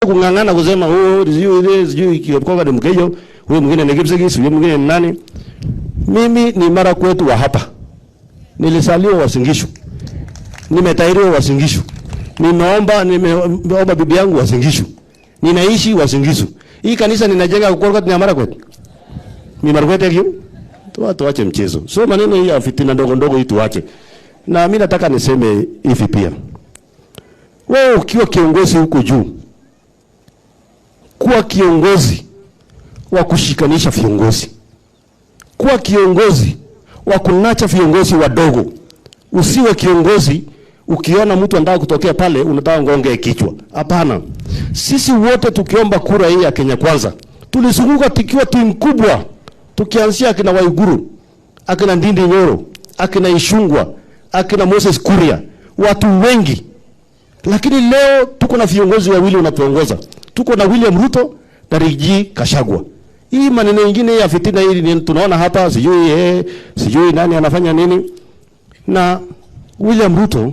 Kung'ang'ana kusema oh, sijui ile sijui Kipkoga ni Mkeyo, huyo mwingine ni Kipsigis, huyo mwingine ni nani. Mimi ni mara kwetu wa hapa. Nilisaliwa Uasin Gishu. Nimetairiwa Uasin Gishu. Nimeomba bibi yangu Uasin Gishu. Ninaishi Uasin Gishu. Hii kanisa ninajenga kwa ni mara kwetu. Ni mara kwetu hiyo. Tuache mchezo. So maneno hii ya fitina ndogo ndogo hii tuache. Na mimi nataka niseme hivi pia. Wewe ukiwa kiongozi huko juu, kuwa kiongozi wa kushikanisha viongozi, kuwa kiongozi wa kunacha viongozi wadogo. Usiwe kiongozi ukiona mtu anataka kutokea pale unataka ngonge kichwa. Hapana. Sisi wote tukiomba kura hii ya Kenya Kwanza, tulizunguka tukiwa timu kubwa, tukianzia akina Waiguru, akina Ndindi Nyoro, akina Ichung'wah, akina Moses Kuria, watu wengi. Lakini leo tuko na viongozi wawili wanatuongoza. Tuko na William Ruto na Rigathi Gachagua. Hii maneno mengine ya fitina hii ni tunaona hapa, sijui nani anafanya nini. Na William Ruto,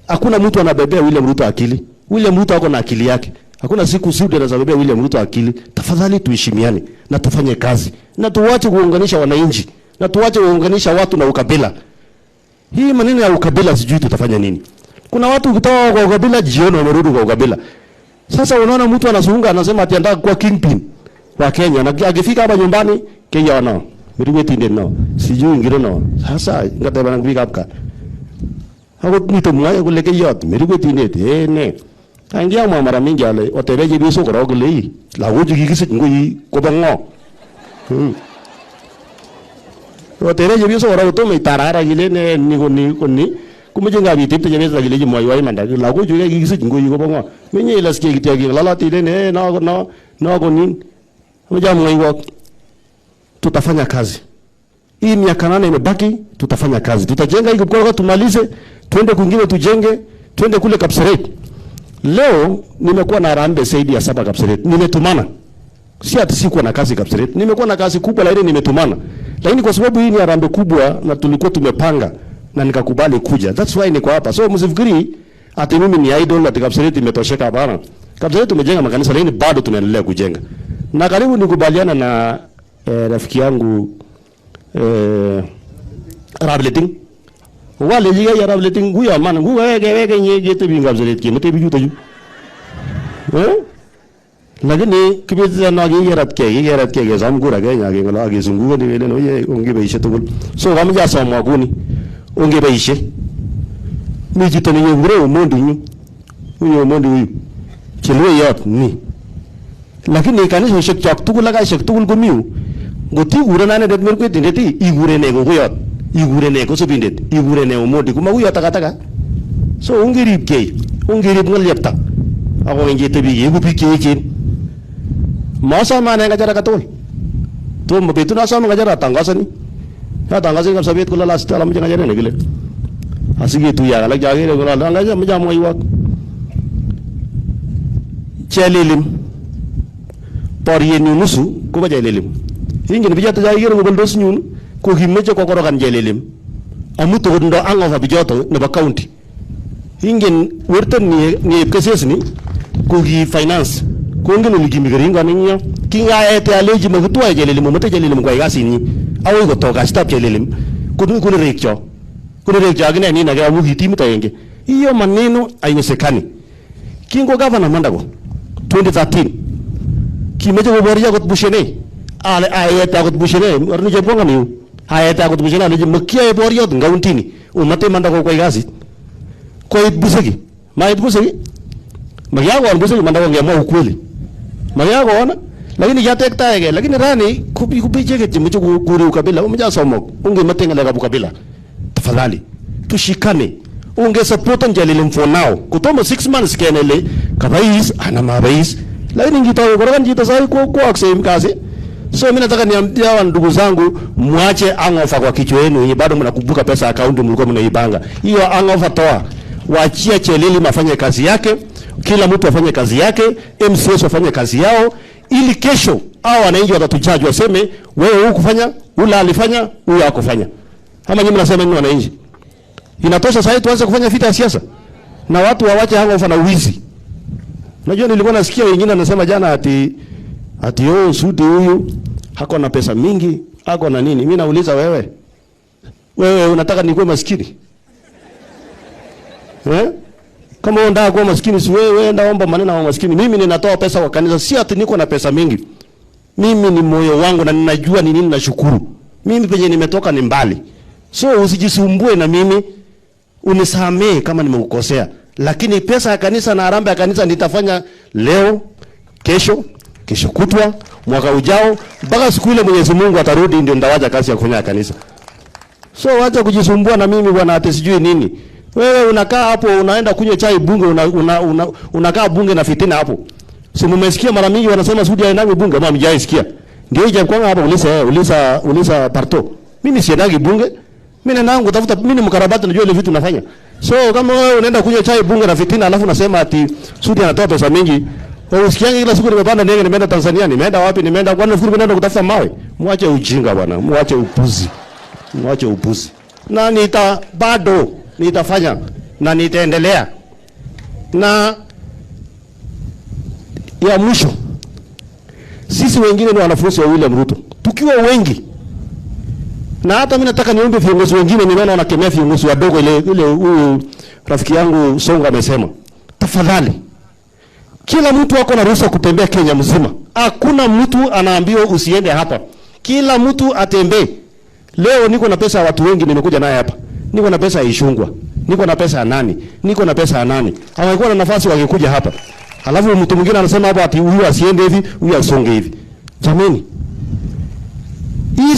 hakuna mtu anabebea William Ruto akili. William Ruto ako na akili yake. Hakuna siku Sudi anaweza bebea William Ruto akili. Tafadhali tuheshimiane na tufanye kazi. Na tuache kuunganisha wananchi. Na tuache kuunganisha watu na ukabila. Hii maneno ya ukabila sijui tutafanya nini. Kuna watu kutoka kwa ukabila jioni wamerudi kwa ukabila. Sasa unaona mtu anazunga anasema ati anataka kuwa kingpin wa Kenya, na akifika hapa nyumbani Kenya wanao. Mirigwe tinde no. Sijui ngiro no. Sasa ngateba na kufika hapa. Hapo nito mwaye kule keyot mirigwe tinde ne. Angia mwa mara mingi ale otebeje biso koro kule hii. Lagoju kikisich ngui kobo ngo. Otebeje biso koro to itarara kile ne ni koni koni. Kumeche ngabit ipte chepyosa kilechi mwaiwo imanda lagochu kikisich ngui kobo ng'o. Menye ilaskei kityo king'ololoti ilen no no no konin. Ameche amwaiwok. Tutafanya kazi. Hii miaka 8 imebaki, tutafanya kazi. Tutajenga hii Kipkoga tumalize, twende kwingine tujenge, twende kule Kapseret. Leo nimekuwa na harambee zaidi ya 7 Kapseret. Nimetumana. Si ati sikuwa na kazi Kapseret. Nimekuwa na kazi kubwa lakini nimetumana. Lakini kwa sababu hii ni harambee kubwa na tulikuwa tumepanga na nikakubali kuja. That's why niko hapa. So msifikiri ati mimi ni idol ati Kapseret imetosheka, hapana. Kapseret tumejenga makanisa lakini bado tunaendelea kujenga. Na karibu nikubaliana na rafiki yangu Rableting. Wale jiga ya Rableting huyo maana huyo wege wege nyeje tebi Kapseret ki mtebi juto ju. Lakini kibeza na kigerat ke kesom kura Kenya keng'olo akizungukani kelen oye ongeboishe tugul. So kamoche asomwok kuni ongeboishe. Mi chito nekekure Omondi yu. Huyu Omondi huyu. Chelweyot ni. Lakini kanisosiek chok tugul ak kaisiek tugul komi yu. Ngot ikuren anendet merkwetindet ikurene kokuyot, ikurene kosubindet, ikurene Omondi, komakuyo takataka. So ongeripkei, ongerip ng'olyepta. Ako ngetebi keeku biik che echen. Masome ane ng'echeret age tugul. Tomo betut nasome ng'echeret atangosani. Atangosani Kapsabet kole last amache ng'echeret nekile. Asiketuiye ak alak chokere kole amache amwoiwok. Chelilim. Borienyun nusu kobo Chelilim. Ingen bichoto chokikere koboldos nyun ko kimeche kokorokan Chelilim. Amu tokotindo hangover bichoto nebo county. Ingen werto niep keses ni ko ki finance. Kongen ole kimi keringonik eng yo. Kingaete alechi makitwoe Chelilim, omete Chelilim koyai kasinyi. Akoi kotok kasitab Chelilim konerekcho. Konerekcho akine nin ake amu ki timit agenge. Hiyo maneno haiwezekani. Kingo governor Mandago 2013 kimeche koboryo akot Bushenei. Ale aete akot Bushenei, arni chepkongan yu. Aete akot Bushenei alechi makiyoe boriot eng kauntini. Omete Mandago koyai kasit. Koit Buseki. Mait Buseki. Makiakon Buseki Mandago ngemwa ukweli. Makiakon, lakini kiatektaeke. Lakini rani kubi icheket chemoche kure ukabila. Omoche asomok. Ongemete ng'alekab ukabila. Tafadhali. Tushikane. Unge supportan Chelilim for now. Kotomo 6 months kenai kabais ana mabais. Lakini ngitau korokan chito sai ko koakse kazi. So mimi nataka niambie hawa ndugu zangu muache hangover kwa kichwa yenu yenye bado mnakumbuka pesa account mlikuwa mnaibanga. Hiyo hangover toa. Waachie Chelilim afanye kazi yake, kila mtu afanye kazi yake, MCS wafanye kazi yao, ili kesho hao wananchi watatujaji waseme wewe hukufanya, ula alifanya, huyu hakufanya. Ama nyinyi mnasema nini wananchi? Inatosha sasa tuanze kufanya vita ya siasa. Na watu waache hangover na wizi. Unajua nilikuwa nasikia wengine wanasema jana ati oh, Sudi huyu hako na pesa mingi, hako na nini. Mimi nauliza wewe. Wewe unataka nikuwe maskini? Eh? Kama unataka kuwa maskini, si wewe enda omba maneno ya maskini. Mimi ninatoa pesa kwa kanisa, si ati niko na pesa mingi. Mimi ni moyo wangu na ninajua ni nini nashukuru. Mimi penye nimetoka ni mbali. So usijisumbue na mimi, unisamee kama nimekukosea. Lakini pesa ya kanisa na harambee ya kanisa nitafanya leo, kesho, kesho kutwa, mwaka ujao, mpaka siku ile Mwenyezi Mungu atarudi, ndio nitawacha kazi ya kufanya ya kanisa. So wacha kujisumbua na mimi bwana, ati sijui nini. Wewe unakaa hapo unaenda kunywa chai bunge, unakaa bunge na fitina hapo. Si mmesikia mara mingi wanasema Sudi haendangi bunge, ama mjaisikia? Ndio ije kwa hapo uliza Parto. Mimi siendangi bunge. Mimi naenda kutafuta, mimi ni mkarabati, najua ile vitu nafanya. So kama wewe unaenda kunywa chai bunge na fitina alafu unasema ati Sudi anatoa pesa mingi, wewe usikiange kila siku nimepanda ndege nimeenda Tanzania, nimeenda wapi, nimeenda kwani nafikiri nimeenda kutafuta mawe. Mwache ujinga bwana, mwache upuzi. Mwache upuzi. Na bado nitafanya na nitaendelea. Na ya mwisho, sisi wengine ni wanafunzi wa William Ruto, tukiwa wengi, na hata mimi nataka niombe viongozi wengine, nimeona wanakemea viongozi wadogo, ile huyu rafiki yangu Songa amesema, tafadhali kila mtu ako na ruhusa kutembea Kenya mzima. Hakuna mtu anaambiwa usiende hapa. Kila mtu atembee. Leo niko na pesa ya watu wengi nimekuja naye hapa. Niko na pesa ya Ishungwa, niko na pesa ya nani, niko na pesa ya nani. Hawakuwa na nafasi wangekuja hapa. Halafu mtu mwingine anasema hapa ati huyu asiende hivi, huyu asonge hivi. Jameni, hii